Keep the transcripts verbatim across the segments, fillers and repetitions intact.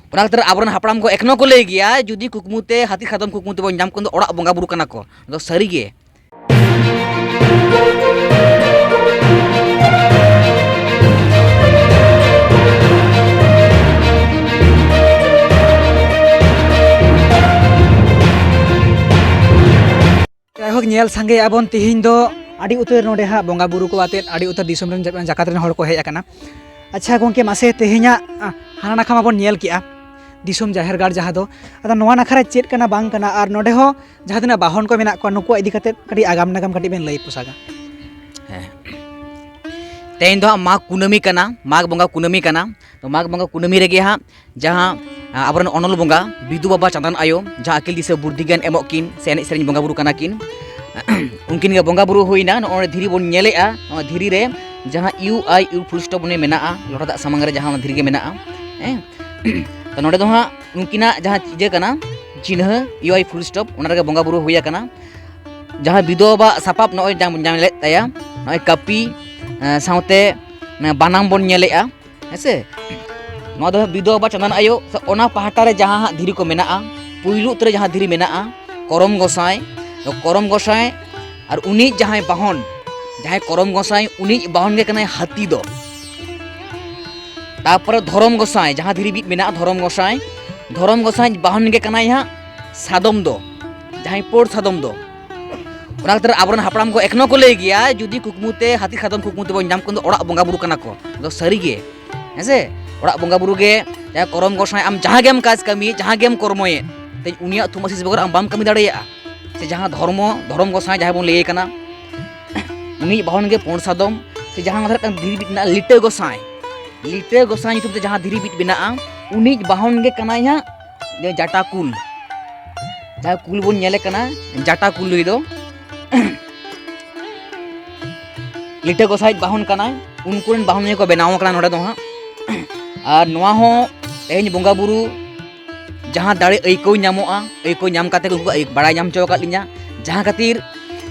ᱚᱱᱟ ᱠᱷᱟᱹᱛᱤᱨ ᱟᱵᱚᱨᱮᱱ ᱦᱟᱯᱲᱟᱢ ᱠᱚ ᱮᱠᱷᱚᱱᱳ ᱠᱚ ᱞᱟᱹᱭ ᱜᱮᱭᱟ, ᱡᱩᱫᱤ ᱠᱩᱠᱢᱩ ᱛᱮ ᱦᱟᱹᱛᱤ ᱥᱟᱫᱚᱢ ᱠᱩᱠᱢᱩ ᱛᱮᱵᱚᱱ ᱧᱟᱢ ᱠᱚ, ᱩᱱ ᱫᱚ ᱚᱲᱟᱜ ᱵᱚᱸᱜᱟ ᱵᱩᱨᱩ ᱠᱟᱱᱟ ᱠᱚ᱾ ᱱᱚᱣᱟ ᱫᱚ ᱥᱟᱹᱨᱤ ᱜᱮ᱾ ᱡᱟᱭᱦᱳᱠ, ᱧᱮᱞ ᱥᱟᱸᱜᱮᱭᱮᱫᱼᱟ ᱵᱚᱱ ᱛᱮᱦᱮᱧ ᱫᱚ ᱟᱹᱰᱤ ᱩᱛᱟᱹᱨ ᱱᱚᱰᱮ ᱦᱟᱸᱜ ᱵᱚᱸᱜᱟ ᱵᱩᱨᱩ ᱠᱚ ᱟᱛᱮᱫ ᱟᱹᱰᱤ ᱩᱛᱟᱹᱨ ᱫᱤᱥᱚᱢ ᱨᱮᱱ ᱡᱟ-, ᱡᱟᱠᱟᱛ ᱨᱮᱱ ᱦᱚᱲ ᱠᱚ ᱦᱮᱡ ᱟᱠᱟᱱᱟ᱾ ᱟᱪᱪᱷᱟ ᱜᱚᱢᱠᱮ, ᱢᱟᱥᱮ ᱛᱮᱦᱮᱧᱟᱜ, ᱟ, ᱦᱟᱱᱟ ᱱᱟᱠᱷᱟ ᱢᱟᱵᱚᱱ ᱧᱮᱞ ᱠᱮᱜᱼᱟ ᱫᱤᱥᱚᱢ ᱡᱟᱦᱮᱨ ᱜᱟᱲ ᱡᱟᱦᱟᱸ ᱫᱚ, ᱟᱫᱚ ᱱᱚᱣᱟ ᱱᱟᱠᱷᱟ ᱨᱮ ᱪᱮᱫ ᱠᱟᱱᱟ ᱵᱟᱝ ᱠᱟᱱᱟ, ᱟᱨ ᱱᱚᱰᱮ ᱦᱚᱸ ᱡᱟᱦᱟᱸ ᱛᱤᱱᱟᱹᱜ ᱵᱟᱦᱚᱱ ᱠᱚ ᱢᱮᱱᱟᱜ ᱠᱚᱣᱟ, ᱱᱩᱠᱩᱣᱟᱜ ᱤᱫᱤ ᱠᱟᱛᱮᱫ ᱠᱟᱹᱴᱤᱡ ᱟᱜᱟᱢ ᱱᱟᱜᱟᱢ ᱠᱟᱹᱴᱤᱡ ᱵᱮᱱ ᱞᱟᱹᱭ ᱯᱚᱥᱟᱜᱟ᱾ ᱦᱮᱸ, ᱛᱮᱦᱮᱧ ᱫᱚ ᱦᱟᱸᱜ ᱢᱟᱜᱽ ᱠᱩᱱᱟᱹᱢᱤ ᱠᱟᱱᱟ, ᱢᱟᱜᱽ ᱵᱚᱸᱜᱟ ᱠᱩᱱᱟᱹᱢᱤ ᱠᱟᱱᱟ᱾ ᱛᱚ ᱢᱟᱜᱽ ᱵᱚᱸᱜᱟ ᱠᱩᱱᱟᱹᱢᱤ ᱨᱮᱜᱮ ᱦᱟᱸᱜ ᱡᱟᱦᱟᱸ, ᱟ, ᱟᱵᱚᱨᱮᱱ ᱚᱱᱚᱞ ᱵᱚᱸᱜᱟ ᱵᱤᱫᱩ ᱵᱟᱵᱟ ᱪᱟᱸᱫᱟᱱ ᱟᱭᱳ, ᱡᱟᱦᱟᱸ ᱟᱹᱠᱤᱞ ᱫᱤᱥᱟᱹ ᱵᱩᱫᱽᱫᱷᱤ ᱜᱮᱭᱟᱱ ᱮᱢᱚᱜ ᱠᱤᱱ ᱥᱮ ᱮᱱᱮᱡ ᱥᱮᱨᱮᱧ ᱵᱚᱸᱜᱟ ᱵᱩᱨᱩ ᱠᱟᱱᱟ ᱠᱤᱱ, ᱩᱱᱠᱤᱱ ᱜᱮ ᱵᱚᱸᱜᱟ ᱵᱩᱨᱩ ᱦᱩᱭᱱᱟ᱾ ᱱᱚᱜᱼᱚᱭ ᱫᱷᱤᱨᱤ ᱵᱚᱱ ᱧᱮᱞᱮᱜᱼᱟ, ᱱᱚᱣᱟ ᱫᱷᱤᱨᱤ ᱨᱮ ᱡᱟᱦᱟᱸ ᱤᱭᱩ ᱟᱭ ᱤᱭᱩ ᱯᱷᱩᱞ ᱥᱴᱚᱯ ᱚᱱᱮ ᱢᱮᱱᱟᱜᱼᱟ, ᱞᱚᱴᱟ ᱫᱟᱜ ᱥᱟᱢᱟᱝ ᱨᱮ ᱡᱟᱦᱟᱸ ᱚᱱᱟ ᱫᱷᱤᱨᱤ ᱜᱮ ᱢᱮᱱᱟᱜᱼᱟ, ᱦᱮᱸ᱾ ᱛᱚ ᱱᱚᱰᱮ ᱫᱚ ᱦᱟᱸᱜ ᱩᱱᱠᱤᱱᱟᱜ ᱡᱟᱦᱟᱸ ᱤᱭᱟᱹ ᱠᱟᱱᱟ, ᱪᱤᱱᱦᱟᱹ ᱤᱭᱩ ᱟᱭ ᱯᱷᱩᱞ ᱥᱴᱚᱯ, ᱚᱱᱟ ᱨᱮᱜᱮ ᱵᱚᱸᱜᱟ ᱵᱩᱨᱩ ᱦᱩᱭ ᱟᱠᱟᱱᱟ᱾ ᱡᱟᱦᱟᱸ ᱵᱤᱫᱩ ᱵᱟᱵᱟᱣᱟᱜ ᱥᱟᱯᱟᱵ ᱱᱚᱜᱼᱚᱭ ᱡᱟᱦᱟᱸ ᱵᱚᱱ ᱧᱟᱢ ᱞᱮᱫ ᱛᱟᱭᱟ, ᱱᱚᱜᱼᱚᱭ ᱠᱟᱹᱯᱤ, ᱮᱸ, ᱥᱟᱶᱛᱮ, ᱮᱸ, ᱵᱟᱱᱟᱢ ᱵᱚᱱ ᱧᱮᱞᱮᱜᱼᱟ, ᱦᱮᱸ ᱥᱮ? ᱱᱚᱣᱟ ᱫᱚ ᱵᱤᱫᱩ ᱵᱟᱵᱟ ᱪᱟᱸᱫᱟᱱ ᱟᱭᱳ, ᱥᱮ ᱚᱱᱟ ᱯᱟᱦᱴᱟ ᱨᱮ ᱡᱟᱦᱟᱸ ᱦᱟᱸᱜ ᱫᱷᱤᱨᱤ ᱠᱚ ᱢᱮᱱᱟᱜᱼᱟ, ᱯᱩᱭᱞᱩ ᱩᱛᱟᱹᱨ ᱨᱮ ᱡᱟᱦᱟᱸ ᱫᱷᱤᱨᱤ ᱢᱮᱱᱟᱜᱼᱟ, ᱠᱚᱨᱚᱢ ᱜᱚᱸᱥᱟᱭ, ᱠᱚᱨᱚᱢ ᱜᱚᱸᱥᱟᱭ ᱟᱨ ᱩᱱᱤ ᱡᱟᱦᱟᱸᱭ ᱵᱟᱦᱚᱱ, ᱡᱟᱦᱟᱸᱭ ᱠᱚᱨᱚᱢ ᱜᱚᱸᱥᱟᱭ, ᱩᱱᱤ ᱵᱟᱦᱚᱱ ᱜᱮ ᱠᱟᱱᱟᱭ ᱦᱟᱹᱛᱤ ᱫᱚ᱾ ᱛᱟᱯᱚᱨᱮ ᱫᱷᱚᱨᱚᱢ ᱜᱚᱸᱥᱟᱭ, ᱡᱟᱦᱟᱸ ᱫᱷᱤᱨᱤ ᱵᱤᱫ ᱢᱮᱱᱟᱜᱼᱟ, ᱫᱷᱚᱨᱚᱢ ᱜᱚᱸᱥᱟᱭ, ᱫᱷᱚᱨᱚᱢ ᱜᱚᱸᱥᱟᱭ ᱵᱟᱦᱚᱱ ᱜᱮ ᱠᱟᱱᱟᱭ ᱦᱟᱸᱜ ᱥᱟᱫᱚᱢ ᱫᱚ, ᱡᱟᱦᱟᱸᱭ ᱯᱳᱲ ᱥᱟᱫᱚᱢ ᱫᱚ᱾ ᱚᱱᱟ ᱠᱷᱟᱹᱛᱤᱨ ᱟᱵᱚᱨᱮᱱ ᱦᱟᱯᱲᱟᱢ ᱠᱚ ᱮᱠᱷᱚᱱᱳ ᱠᱚ ᱞᱟᱹᱭ ᱜᱮᱭᱟ, ᱡᱩᱫᱤ ᱠᱩᱠᱢᱩ ᱛᱮ ᱦᱟᱹᱛᱤ ᱥᱟᱫᱚᱢ ᱠᱩᱠᱢᱩ ᱛᱮᱵᱚᱱ ᱧᱟᱢ ᱠᱚ, ᱩᱱ ᱫᱚ ᱚᱲᱟᱜ ᱵᱚᱸᱜᱟ ᱵᱩᱨᱩ ᱠᱟᱱᱟ ᱠᱚ᱾ ᱟᱫᱚ ᱥᱟᱹᱨᱤ ᱜᱮ, ᱦᱮᱸ ᱥᱮ? ᱚᱲᱟᱜ ᱵᱚᱸᱜᱟ ᱵᱩᱨᱩ ᱜᱮ, ᱡᱟᱦᱟᱸᱭ ᱠᱚᱨᱚᱢ ᱜᱚᱸᱥᱟᱭ, ᱟᱢ ᱡᱟᱦᱟᱸ ᱜᱮᱢ ᱠᱟᱡᱽ ᱠᱟᱹᱢᱤᱭᱮᱫ, ᱡᱟᱦᱟᱸ ᱜᱮᱢ ᱠᱚᱨᱢᱚᱭᱮᱫ, ᱛᱮ ᱩᱱᱤᱭᱟᱜ ᱛᱷᱩᱢ ᱟᱹᱥᱤᱥ ᱵᱮᱜᱚᱨ ᱟᱢ ᱵᱟᱢ ᱠᱟᱹᱢᱤ ᱫᱟᱲᱮᱭᱟᱜᱼᱟ᱾ ᱥᱮ ᱡᱟᱦᱟᱸ ᱫᱷᱚᱨᱢᱚ, ᱫᱷᱚᱨᱚᱢ ᱜᱚᱸᱥᱟᱭ ᱡᱟᱦᱟᱸᱭ ᱵᱚᱱ ᱞᱟᱹᱭᱮ ᱠᱟᱱᱟ, ᱩᱱᱤᱭᱤᱡ ᱵᱟᱦᱚᱱ ᱜᱮ ᱯᱳᱸᱰ ᱥᱟᱫᱚᱢ᱾ ᱥᱮ ᱡᱟᱦᱟᱸ ᱢᱟᱫᱷᱟᱨᱮ ᱢᱤᱫᱴᱟᱝ ᱫᱷᱤᱨᱤ ᱵᱤᱫ ᱢᱮᱱᱟᱜᱼᱟ, ᱞᱤᱴᱟᱹ ᱜᱚᱸᱥᱟᱭ, ᱞᱤᱴᱟᱹ ᱜᱚᱸᱥᱟᱭ ᱧᱩᱛᱩᱢ ᱛᱮ ᱡᱟᱦᱟᱸ ᱫᱷᱤᱨᱤ ᱵᱤᱫ ᱢᱮᱱᱟᱜᱼᱟ, ᱩᱱᱤᱭᱤᱡ ᱵᱟᱦᱚᱱ ᱜᱮ ᱠᱟᱱᱟᱭ ᱦᱟᱸᱜ ᱡᱮ ᱡᱟᱴᱟ ᱠᱩᱞ᱾ ᱡᱟᱦᱟᱸ ᱠᱩᱞ ᱵᱚᱱ ᱧᱮᱞᱮ ᱠᱟᱱᱟ, ᱡᱟᱴᱟ ᱠᱩᱞ ᱱᱩᱭ ᱫᱚ ᱞᱤᱴᱟᱹ ᱜᱚᱸᱥᱟᱭ ᱵᱟᱦᱚᱱ ᱠᱟᱱᱟᱭ, ᱩᱱᱠᱩ ᱨᱮᱱ ᱵᱟᱦᱚᱱ ᱜᱮᱠᱚ ᱵᱮᱱᱟᱣ ᱠᱟᱱᱟ ᱱᱚᱰᱮ ᱫᱚ ᱦᱟᱸᱜ᱾ ᱟᱨ ᱱᱚᱣᱟ ᱦᱚᱸ ᱛᱮᱦᱮᱧ ᱵᱚᱸᱜᱟ ᱵᱩᱨᱩ ᱡᱟᱦᱟᱸ ᱫᱟᱲᱮ ᱟᱹᱭᱠᱟᱹᱣ ᱧᱟᱢᱚᱜᱼᱟ, ᱟᱹᱭᱠᱟᱹᱣ ᱧᱟᱢ ᱠᱟᱛᱮ ᱩᱱᱠᱩ ᱠᱚ ᱟᱹᱭ-, ᱵᱟᱲᱟᱭ ᱧᱟᱢ ᱦᱚᱪᱚ ᱟᱠᱟᱫ ᱞᱤᱧᱟ, ᱡᱟᱦᱟᱸ ᱠᱷᱟᱹᱛᱤᱨ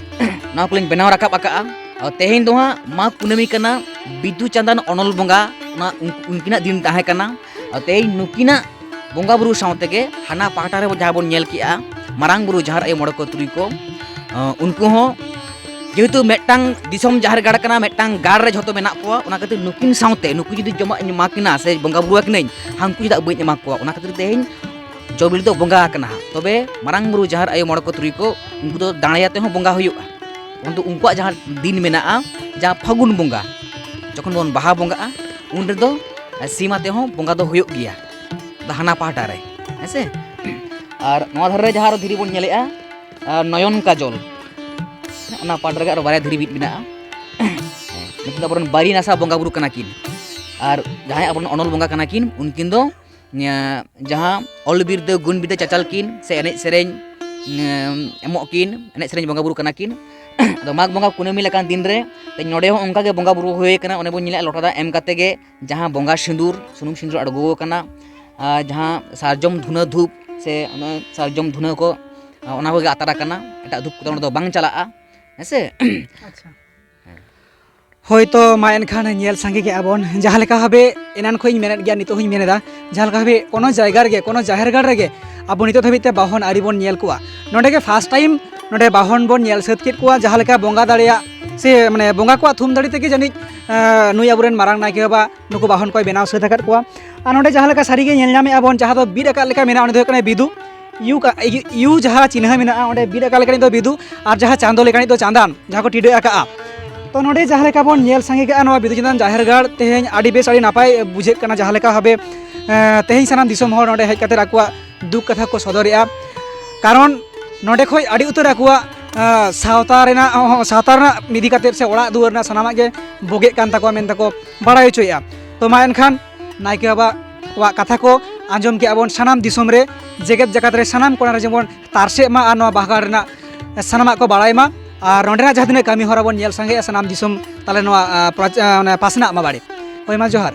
ᱱᱚᱣᱟ ᱠᱚᱞᱤᱧ ᱵᱮᱱᱟᱣ ᱨᱟᱠᱟᱵ ᱟᱠᱟᱫᱼᱟ᱾ ᱟᱨ ᱛᱮᱦᱮᱧ ᱫᱚ ᱦᱟᱸᱜ ᱢᱟᱜᱽ ᱠᱩᱱᱟᱹᱢᱤ ᱠᱟᱱᱟ, ᱵᱤᱫᱩ ᱪᱟᱸᱫᱟᱱ ᱚᱱᱚᱞ ᱵᱚᱸᱜᱟ, ᱚᱱᱟ ᱩᱱ-, ᱩᱱᱠᱤᱱᱟᱜ ᱫᱤᱱ ᱛᱟᱦᱮᱸ ᱠᱟᱱᱟ᱾ ᱟᱨ ᱛᱮᱦᱮᱧ ᱱᱩᱠᱤᱱᱟᱜ ᱵᱚᱸᱜᱟ ᱵᱩᱨᱩ ᱥᱟᱶ ᱛᱮᱜᱮ ᱦᱟᱱᱟ ᱯᱟᱦᱴᱟ ᱨᱮ ᱡᱟᱦᱟᱸ ᱵᱚᱱ ᱧᱮᱞ ᱠᱮᱜᱼᱟ, ᱢᱟᱨᱟᱝ ᱵᱩᱨᱩ, ᱡᱟᱦᱮᱨ ᱟᱭᱳ, ᱢᱚᱬᱮ ᱠᱚ, ᱛᱩᱨᱩᱭ ᱠᱚ, ᱟᱸ, ᱩᱱᱠᱩ ᱦᱚᱸ ᱡᱮᱦᱮᱛᱩ ᱢᱤᱫᱴᱟᱝ ᱫᱤᱥᱚᱢ ᱡᱟᱦᱮᱨ ᱜᱟᱲ ᱠᱟᱱᱟ, ᱢᱤᱫᱴᱟᱝ ᱜᱟᱲ ᱨᱮ ᱡᱷᱚᱛᱚ ᱢᱮᱱᱟᱜ ᱠᱚᱣᱟ, ᱚᱱᱟ ᱠᱷᱟᱹᱛᱤᱨ ᱱᱩᱠᱤᱱ ᱥᱟᱶᱛᱮ ᱱᱩᱠᱩ ᱡᱩᱫᱤ ᱡᱚᱢᱟᱜ ᱤᱧ ᱮᱢᱟ ᱠᱤᱱᱟ ᱥᱮ ᱵᱚᱸᱜᱟ ᱵᱩᱨᱩ ᱟᱹᱠᱤᱱᱟᱹᱧ, ᱦᱟᱹᱱᱠᱩ ᱪᱮᱫᱟᱜ ᱵᱟᱹᱧ ᱮᱢᱟ ᱠᱚᱣᱟ? ᱚᱱᱟ ᱠᱷᱟᱹᱛᱤᱨ ᱛᱮᱦᱮᱧ ᱡᱚ ᱵᱤᱞᱤ ᱫᱚ ᱵᱚᱸᱜᱟ ᱟᱠᱟᱱᱟ ᱦᱟᱸᱜ᱾ ᱛᱚᱵᱮ ᱢᱟᱨᱟᱝ ᱵᱩᱨᱩ, ᱡᱟᱦᱮᱨ ᱟᱭᱳ, ᱢᱚᱬᱮ ᱠᱚ, ᱛᱩᱨᱩᱭ ᱠᱚ, ᱩᱱᱠᱩ ᱫᱚ ᱫᱟᱲᱮ ᱟᱛᱮ ᱦᱚᱸ ᱵᱚᱸᱜᱟ ᱦᱩᱭᱩᱜᱼᱟ᱾ ᱠᱤᱱᱛᱩ ᱩᱱᱠᱩᱣᱟᱜ ᱡᱟᱦᱟᱸ ᱫᱤᱱ ᱢᱮᱱᱟᱜᱼᱟ, ᱡᱟᱦᱟᱸ ᱯᱷᱟᱹᱜᱩᱱ ᱵᱚᱸᱜᱟ, ᱡᱚᱠᱷᱚᱱ ᱵᱚᱱ ᱵᱟᱦᱟ ᱵᱚᱸᱜᱟᱜᱼᱟ, ᱩᱱ ᱨᱮᱫᱚ ᱥᱤᱢ ᱟᱛᱮ ᱦᱚᱸ ᱵᱚᱸᱜᱟ ᱫᱚ ᱦᱩᱭᱩᱜ ᱜᱮᱭᱟ, ᱦᱟᱱᱟ ᱯᱟᱦᱴᱟ ᱨᱮ, ᱦᱮᱸ ᱥᱮ? ᱟᱨ ᱱᱚᱣᱟ ᱫᱷᱟᱨᱮ ᱨᱮ ᱡᱟᱦᱟᱸ ᱟᱨᱚ ᱫᱷᱤᱨᱤ ᱵᱚᱱ ᱧᱮᱞᱮᱜᱼᱟ, ᱟᱨ ᱱᱚᱭᱚᱱ ᱠᱟᱡᱚᱞ, ᱚᱱᱟ ᱯᱟᱦᱴᱟ ᱨᱮᱜᱮ ᱟᱨᱚ ᱵᱟᱨᱭᱟ ᱫᱷᱤᱨᱤ ᱵᱤᱫ ᱢᱮᱱᱟᱜᱼᱟ᱾ ᱦᱮᱸ, ᱱᱩᱠᱤᱱ ᱫᱚ ᱟᱵᱚᱨᱮᱱ ᱵᱟᱹᱨᱤ ᱱᱟᱥᱟ ᱵᱚᱸᱜᱟ ᱵᱩᱨᱩ ᱠᱟᱱᱟ ᱠᱤᱱ᱾ ᱟᱨ ᱡᱟᱦᱟᱸᱭ ᱟᱵᱚᱨᱮᱱ ᱚᱱᱚᱞ ᱵᱚᱸᱜᱟ ᱠᱟᱱᱟ ᱠᱤᱱ, ᱩᱱᱠᱤᱱ ᱫᱚ, ᱮᱸ, ᱡᱟᱦᱟᱸ ᱚᱞ ᱵᱤᱨᱫᱟᱹ ᱜᱩᱱ ᱵᱤᱨᱫᱟᱹ ᱪᱟᱪᱟᱞ ᱠᱤᱱ ᱥᱮ ᱮᱱᱮᱡ ᱥᱮᱨᱮᱧ, ᱮᱸ, ᱮᱢᱚᱜ ᱠᱤᱱ, ᱮᱱᱮᱡ ᱥᱮᱨᱮᱧ ᱵᱚᱸᱜᱟ ᱵᱩᱨᱩ ᱠᱟᱱᱟ ᱠᱤᱱ᱾ ᱟᱫᱚ ᱢᱟᱜᱽ ᱵᱚᱸᱜᱟ ᱠᱩᱱᱟᱹᱢᱤ ᱞᱮᱠᱟᱱ ᱫᱤᱱ ᱨᱮ ᱛᱮᱦᱮᱧ ᱱᱚᱰᱮ ᱦᱚᱸ ᱚᱱᱠᱟ ᱜᱮ ᱵᱚᱸᱜᱟ ᱵᱩᱨᱩ ᱦᱩᱭ ᱠᱟᱱᱟ᱾ ᱚᱱᱮ ᱵᱚᱱ ᱧᱮᱞᱮᱫᱼᱟ, ᱞᱚᱴᱟ ᱫᱟᱜ ᱮᱢ ᱠᱟᱛᱮ ᱜᱮ ᱡᱟᱦᱟᱸ ᱵᱚᱸᱜᱟ ᱥᱤᱸᱫᱩᱨ, ᱥᱩᱱᱩᱢ ᱥᱤᱸᱫᱩᱨ ᱟᱬᱜᱚ ᱟᱠᱟᱱᱟ, ᱟᱨ ᱡᱟᱦᱟᱸ ᱥᱟᱨᱡᱚᱢ ᱫᱷᱩᱱᱟᱹ ᱫᱷᱩᱯ ᱥᱮ ᱚᱱᱟ ᱥᱟᱨᱡᱚᱢ ᱫᱷᱩᱱᱟᱹ ᱠᱚ, ᱚᱱᱟ ᱠᱚᱜᱮ ᱟᱛᱟᱨ ᱟᱠᱟᱱᱟ, ᱮᱴᱟᱜ ᱫᱷᱩᱯ ᱠᱚᱫᱚ ᱚᱸᱰᱮ ᱫᱚ ᱵᱟᱝ ᱪᱟᱞᱟᱜᱼᱟ, ᱦᱮᱸ ᱥᱮ? ᱟᱪᱪᱷᱟ᱾ ᱦᱳᱭ, ᱛᱚ ᱢᱟ ᱮᱱᱠᱷᱟᱱ ᱧᱮᱞ ᱥᱟᱸᱜᱮ ᱠᱮᱜᱼᱟ ᱵᱚᱱ, ᱡᱟᱦᱟᱸ ᱞᱮᱠᱟ ᱵᱷᱟᱵᱮ ᱮᱱᱟᱱ ᱠᱷᱚᱱ ᱤᱧ ᱢᱮᱱᱮᱫ ᱜᱮᱭᱟ, ᱱᱤᱛᱚᱜ ᱦᱚᱸᱧ ᱢᱮᱱᱮᱫᱟ, ᱡᱟᱦᱟᱸ ᱞᱮᱠᱟ ᱵᱷᱟᱵᱮ ᱠᱳᱱᱳ ᱡᱟᱭᱜᱟ ᱨᱮᱜᱮ, ᱠᱳᱱᱳ ᱡᱟᱦᱮᱨ ᱜᱟᱲ ᱨᱮᱜᱮ ᱟᱵᱚ ᱱᱤᱛᱚᱜ ᱫᱷᱟᱹᱵᱤᱡ ᱛᱮ ᱵᱟᱦᱚᱱ ᱟᱹᱣᱨᱤ ᱵᱚᱱ ᱧᱮᱞ ᱠᱚᱣᱟ᱾ ᱱᱚᱰᱮ ᱜᱮ first time ᱱᱚᱰᱮ ᱵᱟᱦᱚᱱ ᱵᱚᱱ ᱧᱮᱞ ᱥᱟᱹᱛ ᱠᱮᱫ ᱠᱚᱣᱟ, ᱡᱟᱦᱟᱸ ᱞᱮᱠᱟ ᱵᱚᱸᱜᱟ ᱫᱟᱲᱮᱭᱟᱜ ᱥᱮ, ᱢᱟᱱᱮ, ᱵᱚᱸᱜᱟ ᱠᱚᱣᱟᱜ ᱛᱷᱩᱢ ᱫᱟᱲᱮ ᱛᱮᱜᱮ ᱡᱟᱹᱱᱤᱡ, ᱟᱸ, ᱱᱩᱭ ᱟᱵᱚᱨᱮᱱ ᱢᱟᱨᱟᱝ ᱱᱟᱭᱠᱮ ᱵᱟᱵᱟ ᱱᱩᱠᱩ ᱵᱟᱦᱚᱱ ᱠᱚᱭ ᱵᱮᱱᱟᱣ ᱥᱟᱹᱛ ᱟᱠᱟᱫ ᱠᱚᱣᱟ᱾ ᱟᱨ ᱱᱚᱰᱮ ᱡᱟᱦᱟᱸ ᱞᱮᱠᱟ ᱥᱟᱹᱨᱤᱜᱮ ᱧᱮᱞ ᱧᱟᱢᱮᱫᱼᱟ ᱵᱚᱱ, ᱡᱟᱦᱟᱸ ᱫᱚ ᱵᱤᱫ ᱟᱠᱟᱫ ᱞᱮᱠᱟ ᱢᱮᱱᱟᱜᱼᱟ, ᱚᱸᱰᱮ ᱫᱚ ᱦᱩᱭᱩᱜ ᱠᱟᱱᱟ ᱵᱤᱫᱩ᱾ ᱭᱩ ᱠᱟ-, ᱭᱩ, ᱭᱩ ᱡᱟᱦᱟᱸ ᱪᱤᱱᱦᱟᱹ ᱢᱮᱱᱟᱜᱼᱟ, ᱚᱸᱰᱮ ᱵᱤᱫ ᱟᱠᱟᱫ ᱞᱮᱠᱟᱱᱤᱡ ᱫᱚ ᱵᱤᱫᱩ, ᱟᱨ ᱡᱟᱦᱟᱸ ᱪᱟᱸᱫᱚ ᱞᱮᱠᱟᱱᱤᱡ ᱫᱚ ᱪᱟᱸᱫᱟᱱ, ᱡᱟᱦᱟᱸ ᱠᱚ ᱴᱤᱰᱟᱹᱜ ᱟᱠᱟᱜᱼᱟ᱾ ᱛᱚ ᱱᱚᱰᱮ ᱡᱟᱦᱟᱸ ᱞᱮᱠᱟ ᱵᱚᱱ ᱧᱮᱞ ᱥᱟᱸᱜᱮ ᱠᱟᱜᱼᱟ, ᱱᱚᱣᱟ ᱵᱤᱫᱩ ᱪᱟᱸᱫᱟᱱ ᱡᱟᱦᱮᱨ ᱜᱟᱲ ᱛᱮᱦᱮᱧ ᱟᱹᱰᱤ ᱵᱮᱥ, ᱟᱹᱰᱤ ᱱᱟᱯᱟᱭ ᱵᱩᱡᱷᱟᱹᱜ ᱠᱟᱱᱟ, ᱡᱟᱦᱟᱸ ᱞᱮᱠᱟ ᱵᱷᱟᱵᱮ, ᱮᱸ, ᱛᱮᱦᱮᱧ ᱥᱟᱱᱟᱢ ᱫᱤᱥᱚᱢ ᱦᱚᱲ ᱱᱚᱰᱮ ᱦᱮᱡ ᱠᱟᱛᱮ ᱟᱠᱚᱣᱟᱜ ᱫᱩᱠ ᱠᱟᱛᱷᱟ ᱠᱚ ᱥᱚᱫᱚᱨᱮᱜᱼᱟ᱾ ᱠᱟᱨᱚᱱ ᱱᱚᱰᱮ ᱠᱷᱚᱱ ᱟᱹᱰᱤ ᱩᱛᱟᱹᱨ ᱟᱠᱚᱣᱟᱜ, ᱟᱸ, ᱥᱟᱶᱛᱟ ᱨᱮᱱᱟᱜ, ᱦᱚᱸ, ᱥᱟᱶᱛᱟ ᱨᱮᱱᱟᱜ ᱤᱫᱤ ᱠᱟᱛᱮ ᱥᱮ ᱚᱲᱟᱜ ᱫᱩᱣᱟᱹᱨ ᱨᱮᱱᱟᱜ ᱥᱟᱱᱟᱢᱟᱜ ᱜᱮ ᱵᱷᱳᱜᱮᱜ ᱠᱟᱱ ᱛᱟᱠᱚᱣᱟ ᱢᱮᱱᱛᱮ ᱠᱚ ᱵᱟᱲᱟᱭ ᱦᱚᱪᱚᱭᱮᱫᱼᱟ᱾ ᱛᱚ ᱢᱟ ᱮᱱᱠᱷᱟᱱ ᱱᱟᱭᱠᱮ ᱵᱟᱵᱟ ᱠᱚᱣᱟᱜ ᱠᱟᱛᱷᱟ ᱠᱚ ᱟᱸᱡᱚᱢ ᱠᱮᱜᱼᱟ ᱵᱚᱱ, ᱥᱟᱱᱟᱢ ᱫᱤᱥᱚᱢ ᱨᱮ, ᱡᱮᱜᱮᱛ ᱡᱟᱠᱟᱛ ᱨᱮ ᱥᱟᱱᱟᱢ ᱠᱚᱬᱟ ᱨᱮ ᱡᱮᱢᱚᱱ ᱛᱟᱨᱥᱮᱜ ᱢᱟ ᱟᱨ ᱱᱚᱣᱟ ᱵᱟᱦᱟ ᱜᱟᱲ ᱨᱮᱱᱟᱜ ᱥᱟᱱᱟᱢᱟᱜ ᱠᱚ ᱵᱟᱲᱟᱭ ᱢᱟ᱾ ᱟᱨ ᱱᱚᱰᱮᱱᱟᱜ ᱡᱟᱦᱟᱸ ᱛᱤᱱᱟᱹᱜ ᱠᱟᱹᱢᱤ ᱦᱚᱨᱟ ᱵᱚᱱ ᱧᱮᱞ ᱥᱟᱸᱜᱮᱭᱟ, ᱥᱟᱱᱟᱢ ᱫᱤᱥᱚᱢ ᱛᱟᱞᱮ ᱱᱚᱣᱟ, ᱟᱸ, ᱯᱨᱚᱪ-, ᱟᱸ, ᱚᱱᱮ ᱯᱟᱥᱱᱟᱜ ᱢᱟ ᱵᱟᱲᱮ᱾ ᱦᱳᱭ, ᱢᱟ ᱡᱚᱦᱟᱨ᱾